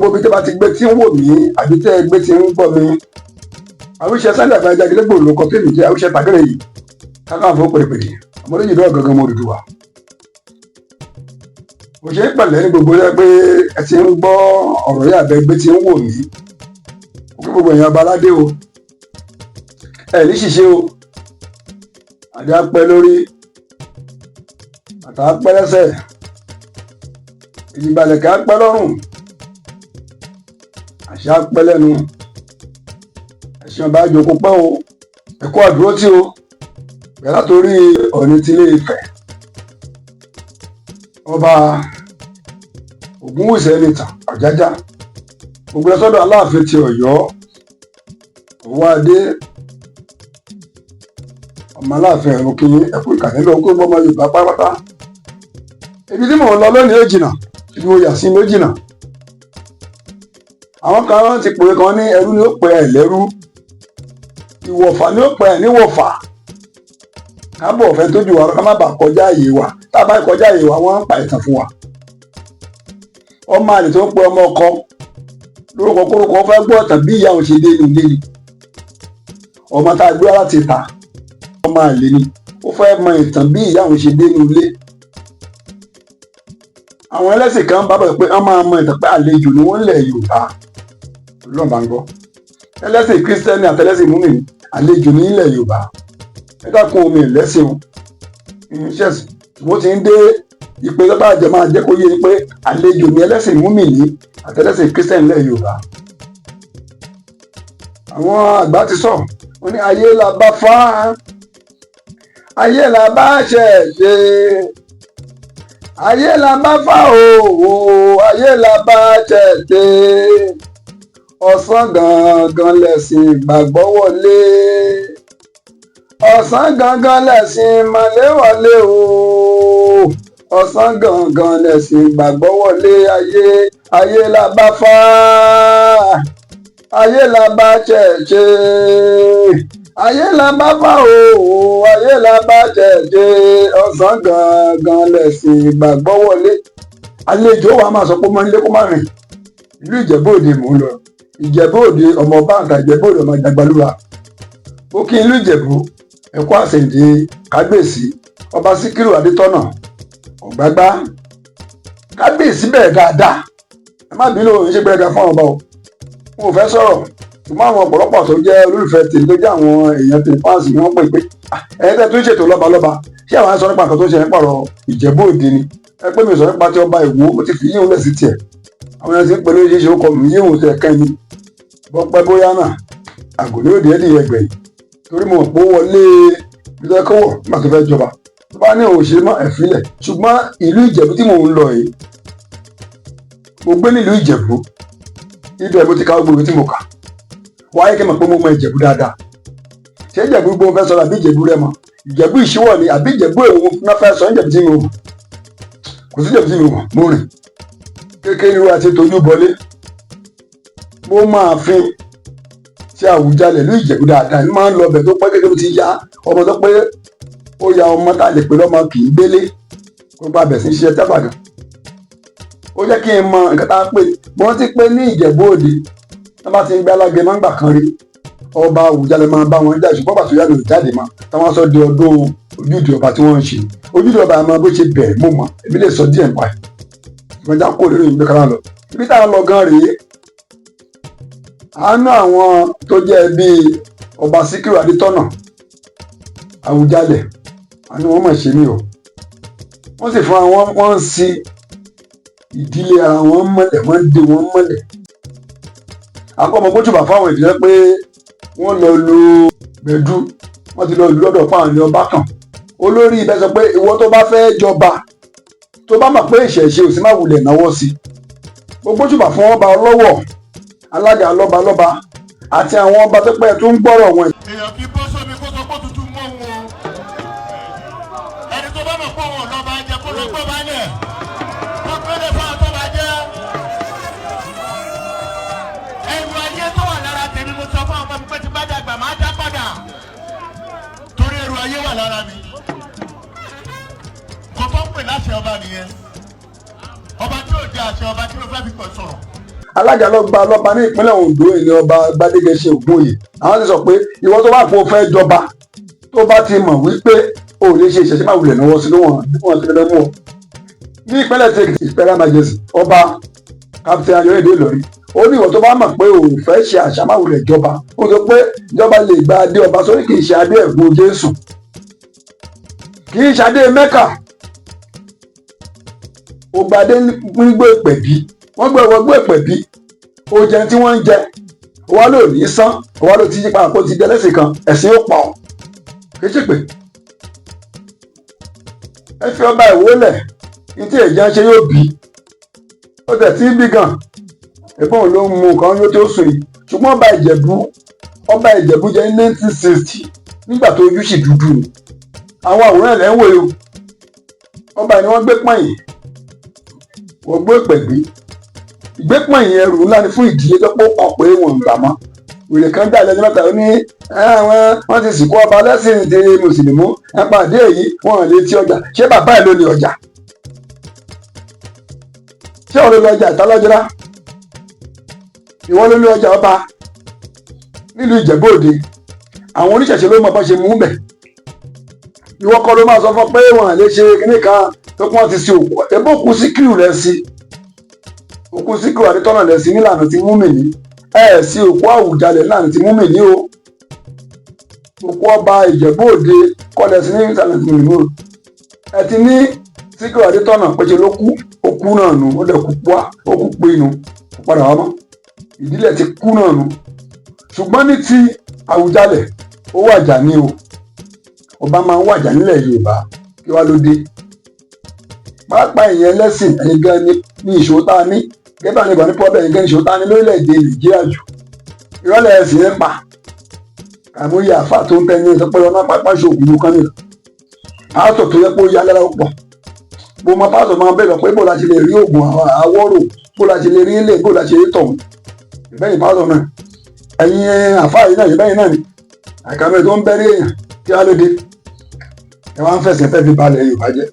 Gbogbo ibi tí bá ti gbé tí ń wò mí àbí tẹ́ ẹ gbé tí ń gbọ́ mi, àwíṣẹ Sunday Àgbàlagbà Gídégbò ló kọ tèmi jẹ àwíṣẹ tàgẹ́rẹ́ yìí kákàǹfò pèrèpèrè ọmọdé yìí lọ́wọ́ gangan mọ́ Odùduwà. Mo ṣe ń pẹ̀lẹ́ ní gbogbo ẹ pé ẹ ti ń gbọ́ ọ̀rọ̀ yìí àbẹ gbé tí ń wò mí. Ó kí gbogbo èèyàn ọba aládé o, ẹ ní ṣìṣe o, àdé apẹ́ lórí, bàtà apẹ́ lẹ́sẹ̀, ìdìgbàlẹ̀kẹ́ apẹ́ lọ́rùn, àṣà apẹ́ lẹ́nu, ẹ̀sìn ọba àjòkó pẹ́ o, ẹ̀kọ́ àdúró tí o bẹ̀rẹ̀ látòrí Ọ̀ọ̀ni tilé Ifẹ̀, ọba Ògúnwùsì Ẹnìtàn Ọ̀jájá, gbogbo ẹ sọ́dọ̀ Aláàfin ti Ọ̀yọ́, Ọwọ́adé ọmọ Aláàfin ẹ̀rọ kí ẹkú ìkànnì lọ kó gbọmọ Yorùbá pátápátá. Ibi tí mò ń lọ lónìí ó jìnnà, ibi mo yà sí ló jìnnà. Àwọn kan ti pòwe kan ní ẹrú ni ó pè ẹ lẹ́rú, ìwọ̀fà ni ó pè ẹ níwọ̀fà. Kábọ̀ ọ̀fẹ́ tó jù wá lọ, ká má bàa kọjá àyè wa. Tá a bá kọjá àyè wa, wọ́n ń pa ìtàn fún wa. Ọmọ àlè tó ń pe ọmọ ọkọ lórúkọ kórúkọ fẹ́ gbọ́ ọ̀tàn bí ìyá òun ṣe dé inú ilé ni. Ọmọ tá a gbé wá láti ta, ọmọ àlè ni, ó fẹ́ mọ ìtàn bí ìyá òun ṣe dé inú ilé. Àwọn ẹlẹ́sìn kan bá bọ̀ pé wọ́n máa mọ ìtàn pé àlejò ni wọ́n lẹ̀ Yorùbá. Ọlọ́run bá ń gbọ́, ẹlẹ́sìn Kírísítẹ́nì àtẹlẹ́sìn múmi, àlejò ní ilẹ̀ Yorùbá. Ẹ dákun, omi ìlẹ́sìn o, ìṣẹ̀sìn mo ti ń dé ìpè tó bá jẹ máa jẹ́ kó yé ni pé àlejò ní ẹlẹ́sìn múmi ní àtẹlẹ́sìn Kírísítẹ́nì ilẹ̀ Yorùbá. Àwọn àgbà ti sọ wọ́n ní ayé la bá fá, ayé la bá ṣẹ̀ ṣe, ayé la bá fá o, ayé la bá ṣẹ̀ ṣe, ọ̀sán gangan lẹ̀sìn ìgbàgbọ́ wọlé, ọ̀sán gangan lẹ̀sìn ìmàle wọlé o, ọ̀sán gangan lẹ̀sìn ìgbàgbọ́ wọlé. Ayé, ayé la bá fá, ayé la bá ṣẹ̀ ṣe, ayé la bá fá o, ayé la bá ṣẹ̀ ṣe, ọ̀sán gangan lẹ̀sìn ìgbàgbọ́ wọlé. Àlejò wa máa sọ pé ó máa ń lé kó má rìn. Ìlú Ìjẹ̀bú Òde mò ń lọ. Ìjẹ̀bú Òde, ọmọ báńkà Ìjẹ̀bú Òde, ọmọ ìdàgbàlúwa. Ó kí ìlú Ìjẹ̀bú, ẹ̀kọ́ àṣẹ̀ǹdè kábíyèsí ọba Síkírù Adétọ́nà Ọ̀gbágbá. Kábíyèsí bẹ̀rẹ̀ dáadáa. Ẹ má bínú, òun ṣe gbẹ̀rẹ̀gà fún ọba o, n ò fẹ́ sọ̀rọ̀, ṣùgbọ́n àwọn ọ̀pọ̀lọpọ̀ tó jẹ́ olólùfẹ́ tèmi, tó jẹ́ àwọn èèyàn tèmi, fans ni wọ́n pè pé ẹ̀yin tẹ́ tún ṣètò lọ́balọ́ba, ṣé àwọn sọ nípa nǹkan tó ń ṣe nípa ọ̀rọ̀ Ìjẹ̀bú Òde ni? Ẹ pé mi sọ nípa tí ọba Ìwó, mo ti fi yíhun lẹ̀ sí tiẹ̀. Àwọn èèyàn ti ń pè lóríṣiríṣi ó kọ mi yíhun tẹ̀ kẹ́ mi bọ́pẹ́ bóyá náà àgòlé òde ẹ̀dì ẹgbẹ̀yìn, torí mo mọ̀ pé ó wọlé ìdẹ́kọ̀wọ̀ nígbà tó fẹ́ jọba, tó bá ní òun ṣe mọ́ ẹ̀fílẹ̀. Ṣùgbọ́n ìlú Ìjẹ̀bú tí mò ń lọ yìí, mo gbé nílùú Ìjẹ̀bú, ibẹ̀ mo ti ka gbogbo ìwé tí mo kà wáyé kí n mọ̀ pé mo mọ Ìjẹ̀bú dáadáa. Ṣé Ìjẹ̀bú gbogbo fẹ́ sọ̀rọ̀, àbí Ìjẹ̀bú Rẹ́mọ, Ìjẹ̀bú Ìṣíwọ̀ ni, àbí Ìjẹ̀bú èwo náà fẹ́ sọ? Ìjẹ̀bú tí mo mọ̀, kò sí Ìjẹ̀bú tí mo mọ̀. Mo rìn kékeré wa ti tójú bọlé, mo máa fi tí Àwùjalẹ̀ ní Ìjẹ̀bú dáadáa ní máa ń lọ ọbẹ̀ tó pẹ́. Kékeré ti ya ọmọ tó pé ó ya ọmọ tá a lè pè lọ́mọ kì í gbélé kó bá bẹ̀ sí ṣiṣẹ́ tẹ́fà gan. Ó jẹ́ kí n mọ nǹkan tá a pè. Mo rántí pé ní Ìjẹ̀bú Òde, tí wọ́n bá ti ń gbé alágẹ máa ń gbà kan rí, ọba Àwùjalẹ̀ máa ń bá wọn jáde, ṣùgbọ́n bàtò yàgò jáde mọ́ táwọn sọ di ọdún ojúde ọba tí wọ́n ń ṣe. Ojúde ọba àmọ́ bó ṣe bẹ̀rẹ̀, mo mọ̀, èmi lè sọ díẹ̀ nípa ẹ̀, ṣùgbọ́n já kó lórí ìgbé kan lọ. Ibi tá a lọ gan rèé. Àánú àwọn tó jẹ́ bíi ọba Síkírù Adétọ́nà Àwùjalẹ̀, àánú wọn mọ̀ ṣe mí o. Wọ́n sì fún àwọn, wọ́n ń sin ìdílé ara wọn mọ́lẹ̀, wọ́n ń dé wọn mọ́lẹ̀. Àkọ́mọ gbójúbà fáwọn ìdílé pé wọ́n lọ lu gbẹ̀dú, wọ́n ti lọ lù lọ́dọ̀ fáwọn ní ọba kan. Olórí ibẹ̀ sọ pé ìwọ tó bá fẹ́ jọba, tó bá mọ̀ pé ìṣẹ̀ṣe ò sí, má wulẹ̀ náwó sí i. Mo gbójúbà fún ọba ọlọ́wọ̀, alága lọ́ba lọ́ba àti àwọn ọba tó pẹ́ tó ń gbọ́rọ̀ wọn. Èèyàn kì í bọ́ sómi kó sọ pé òtútù mọ́ òun o. Ẹni tó bá mọ̀ pé òun ò lọ́ba jẹ, kó lọ gbọ́ bá lẹ̀, kó gbélé fún àwọn tó bá jẹ́. Ẹrù ayé tó wà lára tèmi, mo sọ fún àwọn ọmọ mi pé tí bá dàgbà, máa dá padà, torí ẹrù ayé wà lára mi. Kò tó ń pè láṣẹ ọba nìyẹn. Ọba tí ò jẹ àṣẹ ọba, tí ló fẹ́ fi pẹ̀ sọ̀rọ̀. Alága lọ́ba lọ́ba ní ìpínlẹ̀ Ondo, ìní ọba Gbadégẹṣin Ògúnòyè, àwọn ti sọ pé ìwọ tó bá fún fẹ́ jọba, tó bá ti mọ̀ wípé o ò lè ṣe ìṣẹ̀ṣẹ̀, máa wulẹ̀ náwó sí ló wọ́n ti fẹ́ mú ọ. Ní ìpínlẹ̀ tí Èkìtì, Imperial Majesty Ọba Captain Ayọ̀dé Ìlọrin, ó ní ìwọ tó bá mọ̀ pé o ò fẹ́ ṣe àṣà, máa wulẹ̀ jọba. Ó sọ pé ìjọba lè gba adé ọba sórí, kì í ṣe adé ẹ̀gbọ́n Jésù, kì í ṣe adé Mẹ́kà. Ó gba adé nígbó ìpẹ̀bí, wọ́n gbé ọwọ́ ìpẹ̀bí, ó jẹun tí wọ́n ń jẹ, wọ́n lò ní sán, wọ́n ló ti yí padà kó ti di ẹlẹ́sìn kan, ẹ̀sìn ó pa ọ́. Kì í ṣe pé ẹ fi ọba ìwólẹ̀ ní tí èjì ń ṣe yóò bí ó tẹ̀ tí bí gan ẹ̀gbọ́n ló ń mu nǹkan yóò tó sùn yìí. Ṣùgbọ́n ọba Ìjẹ̀bú, ọba Ìjẹ̀bú jẹ́ ní 1960, nígbà tó ojú sì dúdú ni. Àwọn àwòrán ẹ̀ ń wòye o. Ọba ni wọ́n gbé pọ̀nyìn, wọ́n gbé pẹ̀gbé ìgbé pọ̀nyìn, ẹrù ńlá ni fún ìdílé tó pọ̀ kọ̀ pé wọ́n ń gbà mọ́. Wèrè kan gbà lẹ́nu mẹ́ta, ó ní àwọn wọ́n ti sìnkú ọba lẹ́sìn ti mùsùlùmí, ẹ pàdé èyí wọ́n lè ti ọjà. Ṣé bàbá ẹ̀ ló ní ọjà? Ṣé òun ló ní ọjà ìtàlọ́jọ́lá? Ìwọ ló ní ọjà ọba nílùú Ìjẹ̀bú Òde. Àwọn oníṣẹ̀ṣe ló mọ bá ṣe mú bẹ̀. Ìwọ kọ́ ló máa sọ fún pé wọ́n lè ṣe kíní kan tó pọ́n ti sí òkú ebó kú síkìrù rẹ̀ sí òkú Síkírù Adétọ́nà rẹ̀ sí nílànà tí mú mi ní ẹ̀ sí òkú Àwùjalẹ̀ nílànà tí mú mi ní o. Òkú ọba Ìjẹ̀bú Òde kọ́lẹ̀ sí ní ìlànà tí mú mi ní o. Ẹ ti ní Síkírù Adétọ́nà pẹ̀ṣẹ̀ ló kú, ó kú náà nù, ó dẹ̀ kú pọ́, ó kú pé inú kò padà wá mọ́, ìdílé ti kú náà nù. Ṣùgbọ́n ní ti Àwùjalẹ̀, ó wàjà ní o. Ọba máa ń wàjà nílẹ̀ Yorùbá. Kí wá ló dé? Pàápàá ìyẹn ẹlẹ́sìn, ẹ̀yin gan ni ní ìṣòro tá a ní. Gẹ́gẹ́ bá ní ìbọn ní problem, ẹ̀yin gan ní ìṣòro tá a ní lórílẹ̀‐èdè Nàìjíríà jù. Ìrọ̀lẹ́ ẹ̀sìn ń pa àmúyẹ àfà tó ń tẹ́ni sọ pé ọ̀nà pápá ṣoògùn ló kán nìkan. Pásítọ̀ tó yẹ pé ó yá lára pọ̀, bó mọ pásítọ̀ máa bẹ̀rẹ̀ pé bó la ṣe lè rí oògùn àwọ̀rò, bó la ṣe lè rí ilé, bó la ṣe rí tọ̀hún. Ìbẹ́yìn pásítọ̀ náà, ẹ̀yin àfà yìí náà, ìbẹ́yìn náà ni àkàmẹ́ tó ń bẹ́rí èèyàn. Kí wá ló dé ẹ wá ń fẹsẹ̀ fẹ́ fi balẹ̀ Yorùbá jẹ́?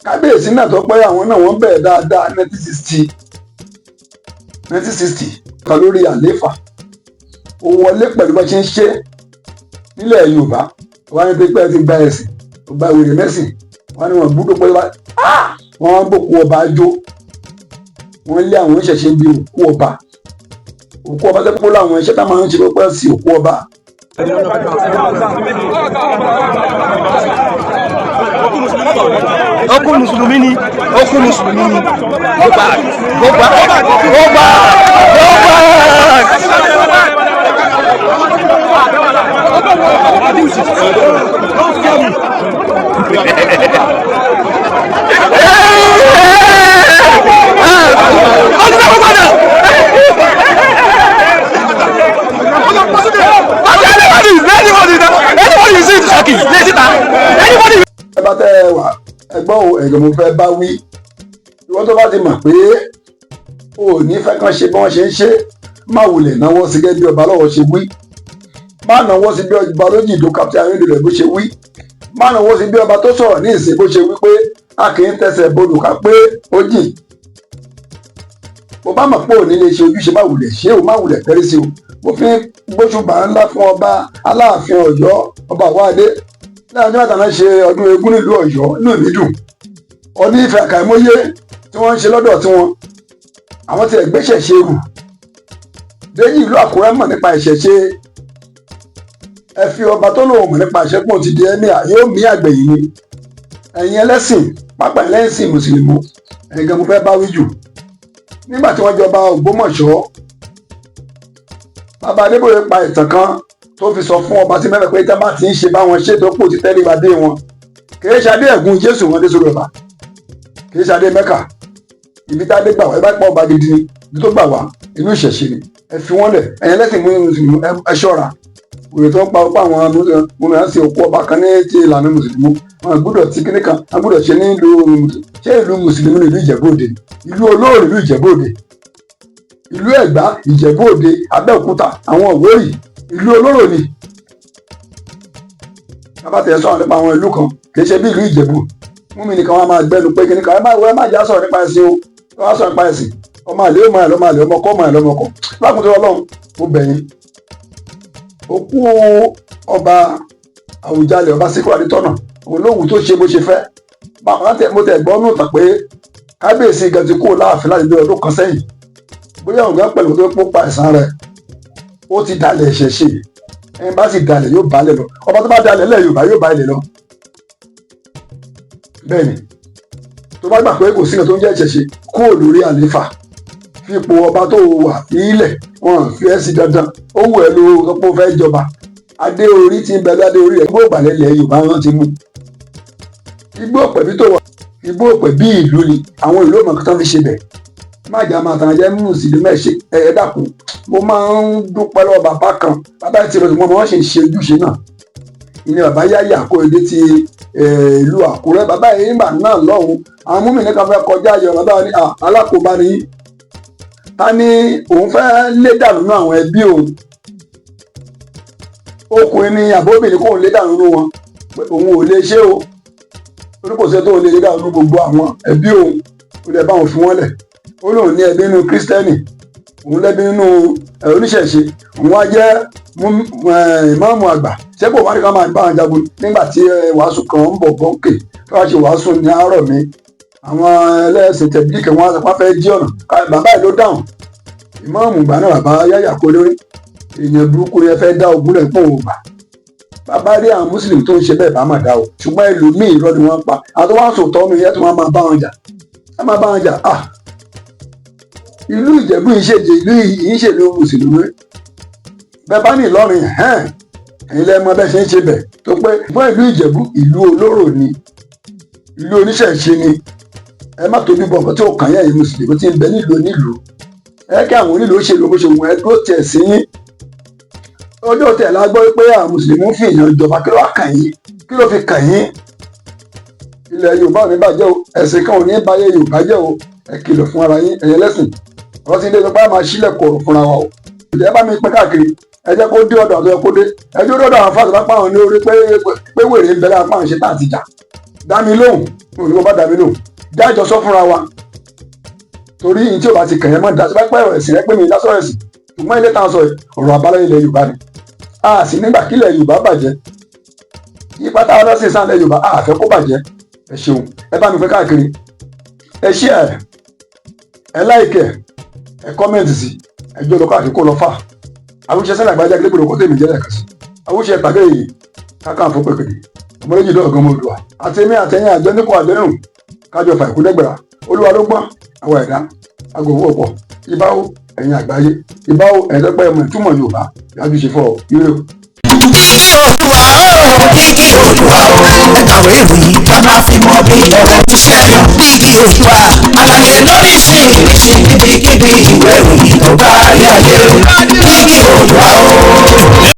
Kábíyèsí náà tó pé àwọn náà wọ́n bẹ̀rẹ̀ dáadáa 1960 kan lórí àléfà, ó wọlé pẹ̀lú bá ṣe ń ṣe nílẹ̀ Yorùbá. Wọ́n á ní pé ẹ ti gba ẹ̀sìn, ó gba wèrè mẹ́sìn. Wọ́n ní wọ́n gbúdọ̀ pé wọ́n á bòkú ọba jó, wọ́n lé àwọn ìṣẹ̀ṣe bí òkú ọba, òkú ọba tẹ́pọ̀ láwọn iṣẹ́ tá máa ń ṣe pẹ́pẹ́ sí òkú ọba. Okú mùsùlùmí ni, okú mùsùlùmí ni. Go back, go back, go back, go back. Anybody you see is talking. Anybody. Ẹ bá tẹ́ ẹ wà ẹgbọ́n o, ẹ̀gbọ́n mo fẹ́ bá wí. Ìwọ́n tó bá ti mọ̀ pé o ò ní fẹ́ kàn ṣe bí wọ́n ṣe ń ṣe, má wulẹ̀ náwó sí gẹ́gẹ́ bí ọba lọ́wọ́ ṣe wí. Má náwó sí bí ọba lójì ìdó Captain Ayédèlẹ̀ bó ṣe wí. Má náwó sí bí ọba tó sọ̀rọ̀ ní ìsìn bó ṣe wí pé a kì í tẹsẹ̀ bodò ká pé ó jìn. Bó bá mọ̀ pé ò ní lè ṣe ojúṣe, má wulẹ̀ ṣe o, má wulẹ̀ tẹ́rí sí o. Mo fi gbóṣùbà ńlá fún ọba Aláàfin Ọ̀yọ́, ọba Àwáadé. Lẹ́yìn ọjọ́ mẹ́ta náà ṣe ọdún eégún nílùú Ọ̀yọ́, inú mi dùn. Ọdún Ifẹ̀ àkàìmọye tí wọ́n ń ṣe lọ́dọ̀ tí wọn, àwọn tí ẹgbẹ́sẹ̀ ṣe rù déyìí. Ìlú Àkúrẹ́ mọ̀ nípa ìṣẹ̀ṣe. Ẹ fi ọba tó lòun mọ̀ nípa ìṣẹ́pọ̀ ti di ẹ́míà, yóò mí àgbẹ̀yìn ni. Ẹ̀yin ẹlẹ́sìn, pápá ẹlẹ́sìn mùsùlùmí, ẹ̀yin gan mo fẹ́ bá wí jù. Nígbà tí wọ́n jọba Ògbómọ̀ṣọ́, bàbá Adébóyè pa ìtàn kan tó fi sọ fún ọba sí mẹ́fẹ̀ pé tá bá ti ń ṣe báwọn ṣe tó pò ti tẹ́lẹ̀ ìbàdí wọn, kìí ṣadé ẹ̀gún Jésù wọn dé sórí ọba, kìí ṣadé Mẹ́kà. Ibi tá a dé gbà wá, ẹ bá pọ̀ ọba gidi ni, ibi tó gbà wá inú ìṣẹ̀ṣe ni. Ẹ fi wọ́n lẹ̀. Ẹ̀yin ẹlẹ́sìn mùsùlùmí, ẹ ṣọ́ra. Òye tó ń pa ọ̀pọ̀ àwọn mùsùlùmí sí òkú ọba kan ní ti ìlànà mùsùlùmí, wọn gbọ́dọ̀ tí kíní kan wọn gbọ́dọ̀ ṣe ní ìlú. Ṣé ìlú mùsùlùmí ní ìlú Ìjẹ̀bú Òde? Ìlú olóòrè ìlú Ìjẹ̀bú Òde, ìlú Ẹ̀gbá, Ìjẹ̀bú Òde, Abẹ́òkúta, àwọn Òwórì, ìlú olóró ni. Bàbá tẹ̀ sọ̀rọ̀ nípa àwọn ìlú kan, kì í ṣe bí ìlú Ìjẹ̀bú. Mú mi nìkan wọn máa gbẹnu pé kíní kan ẹ má wọ, ẹ má jà sọ̀rọ̀ nípa ẹ̀sìn o. Ẹ wá sọ̀rọ̀ nípa ẹ̀sìn. Ọmọ àlè ọmọ àlè ọmọ àlè ọmọ kọ́ ọmọ àlè ọmọ kọ́ lákùntàn. Ọlọ́run, mo bẹ̀ yín. Òkú ọba Àwùjalẹ̀, ọba Síkírù Adétọ́nà, òun lóhùn tó ṣe bó ṣe fẹ́. Bàbá tẹ mo tẹ gbọ́ nù tàn pé kábíyèsí gan ti kúrò láàfin láti bí ọdún kan sẹ́yìn. Bóyá òun gan pẹ̀lú tó pópa ẹ̀sán rẹ̀, ó ti dalẹ̀ ìṣẹ̀ṣe. Ẹni bá sì dalẹ̀ yóò balẹ̀ lọ. Ọba tó bá dalẹ̀ lẹ̀ Yorùbá yóò bá ilẹ̀ lọ. Bẹ́ẹ̀ ni, tó bá gbà pé kò sí nǹkan tó ń jẹ́ ìṣẹ̀ṣe, kúrò lórí àléfà, fipò ọba tó wà ilẹ̀ wọn fi ẹ́ sí dandan. Ó wù ẹ́ ló sọ pé ó fẹ́ jọba. Adé orí ti ń bẹ ládé orí rẹ̀. Igbó ìgbàlẹ̀ ilẹ̀ Yorùbá wọn ti mú igbó ọ̀pẹ̀ bí tó wà. Igbó ọ̀pẹ̀ bí ìlú ni àwọn ìlú ọmọ kan fi ṣe bẹ̀. Má jà máa tàn jẹ́ mùsùlùmí. Ẹ̀ ṣe ẹ dákun. Mo máa ń dúpẹ́ lọ́wọ́ bàbá kan. Bàbá ti rẹ̀ mọ́ wọ́n ṣe ń ṣe ojúṣe náà. Ìní bàbá Yáyà Kóredé ti ìlú Àkúrẹ́. Bàbá yìí nígbà náà lọ́hùn, àwọn múmi kan fẹ́ kọjá yọ. Bàbá ní alákòóbá ni. Ta ni òun fẹ́ lé dànù nínú àwọn ẹbí òun? Ọkùnrin ni àbóbìnrin kóun lé dànù nínú wọn? Òun ò lè ṣe o. Torí kò sí tó lè lé dànù nínú gbogbo àwọn ẹbí òun. Ó lè bá òun fi wọ́n lẹ̀. Ó lóun ní ẹbí nínú Kírísítẹ́nì, òun lẹ́bí nínú oníṣẹ̀ṣe, òun wá jẹ́ ìmáàmù àgbà. Ṣé kò wá ní ká máa bá wọn jagun? Nígbà tí wàásù kan ń bọ̀ bọ́ǹkè tó wá ṣe wàásù ní àárọ̀ mi, àwọn ẹlẹ́sìn tẹ̀bílíkì wọn wá fẹ́ jí ọ̀nà. Bàbá yìí ló dáhùn. Ìmáàmù ìgbà náà, bàbá Yáyà kó lórí èèyàn burúkú yẹn fẹ́ dá ogun rẹ̀ pọ̀ ògbà. Bàbá rí àwọn mùsùlùmí tó ń ṣe bẹ́ẹ̀ bá mà dá o, ṣùgbọ́n ẹlòmíì irọ́ ni wọ́n pa. Àwọn tó wá sòtọ́ nu yẹn tó wọ́n máa bá wọn jà, wọ́n máa bá wọn jà. Ah, ìlú Ìjẹ̀bú yìí ṣèjì, ìlú yìí ṣèlú mùsùlùmí. Bẹ́ẹ̀ bá ní Ìlọrin hẹ́n, ẹ̀yin lẹ́mọ bẹ́ẹ̀ ṣe ń ṣe bẹ̀ tó pé fún ìlú Ìjẹ̀bú. Ìlú olóró ni, ìlú oníṣẹ̀ṣe ni. Ẹ má tóbi bọ̀ nǹkan tí ó kàn yẹn. Ẹ̀yin mùsùlùmí tí ń bẹ nílùú onílùú, ẹ kí àwọn onílùú ṣe ló bó ṣe wù. Ẹ dúró tiẹ̀ sí yín. Ọjọ́ tẹ̀ la gbọ́ pé àwọn mùsùlùmí ń fi èèyàn jọba. Kí ló wá kàn yín? Kí ló fi kàn yín? Ilẹ̀ Yorùbá ò ní bàjẹ́ o. Ẹ̀sìn kan ò ní báyé Yorùbá jẹ́ o. Ẹ kìlọ̀ fún ara yín, ẹ̀yẹ lẹ́sìn. Ọ̀rọ̀ tí ilé ìjọba máa sílẹ̀ kọ̀ọ̀rọ̀ fúnra wa o. Ẹ bá mi pín káàkiri. Ẹ jẹ́ kó dé ọ̀dọ̀ àtọ́, ẹ kó dé. Ẹ jẹ́ dọ́dọ̀ àwọn fásitì pápá àwọn ní orí pé pé wèrè ń bẹ lápá àwọn ṣe tá àti jà. Dá mi lóhùn. Mo ní kó bá dá mi lóhùn. Dájọ́ sọ fúnra wa, torí ní tí o bá ti kàn yẹn mọ́ dá sí pẹ́ ọ̀rọ̀ ẹ̀sìn rẹ pé mi dá sọ̀rọ̀ ẹ̀sìn. Ṣùgbọ́n ilé táwọn sọ ọ̀rọ̀ àbáláyé ilẹ̀ Yorùbá ni. A sì nígbà kílẹ̀ Yorùbá bàjẹ́. Ipa táwọn ọlọ́sìn sáà Yorùbá a fẹ́ kó bàjẹ́. Ẹ ṣeun. Ẹ bá mi pín káàkiri. Ẹ share, ẹ like, ẹ comment sí. Ẹ jọ lọ káàkiri kó lọ fà. Àwùjọ sẹ́lẹ̀ àgbájá gbégbèrè kó tèmi jẹ́ ẹ̀kan sí. Àwùjọ ìpàdé yìí káká fún pèpèdè ọmọlẹ́jì dọ́ọ̀gán ọmọ Oòduà àti èmi àtẹ̀yìn àjọ nípò àjọ nínú kájọ fà ìkúdẹ́gbẹ̀rà. Olúwa ló gbọ́n àwọn ẹ̀dá agbòwò ọ̀pọ̀. Ìbáwò ẹ̀yin àgbáyé, ìbáwò ẹ̀yin tẹ́pẹ́ ẹ̀mọ̀ ìtumọ̀ Yorùbá yájú ṣe fọ́ ire o. Kíkí Olúwa o, kíkí Olúwa o, ẹ kàwé ìròyìn ká máa fi mọ bí ọ̀rọ̀ ti ṣe lọ. Kíkí Olúwa, àlàyé lóríṣiríṣi níbikíbi, ìwé ìròyìn tó kárí ayé.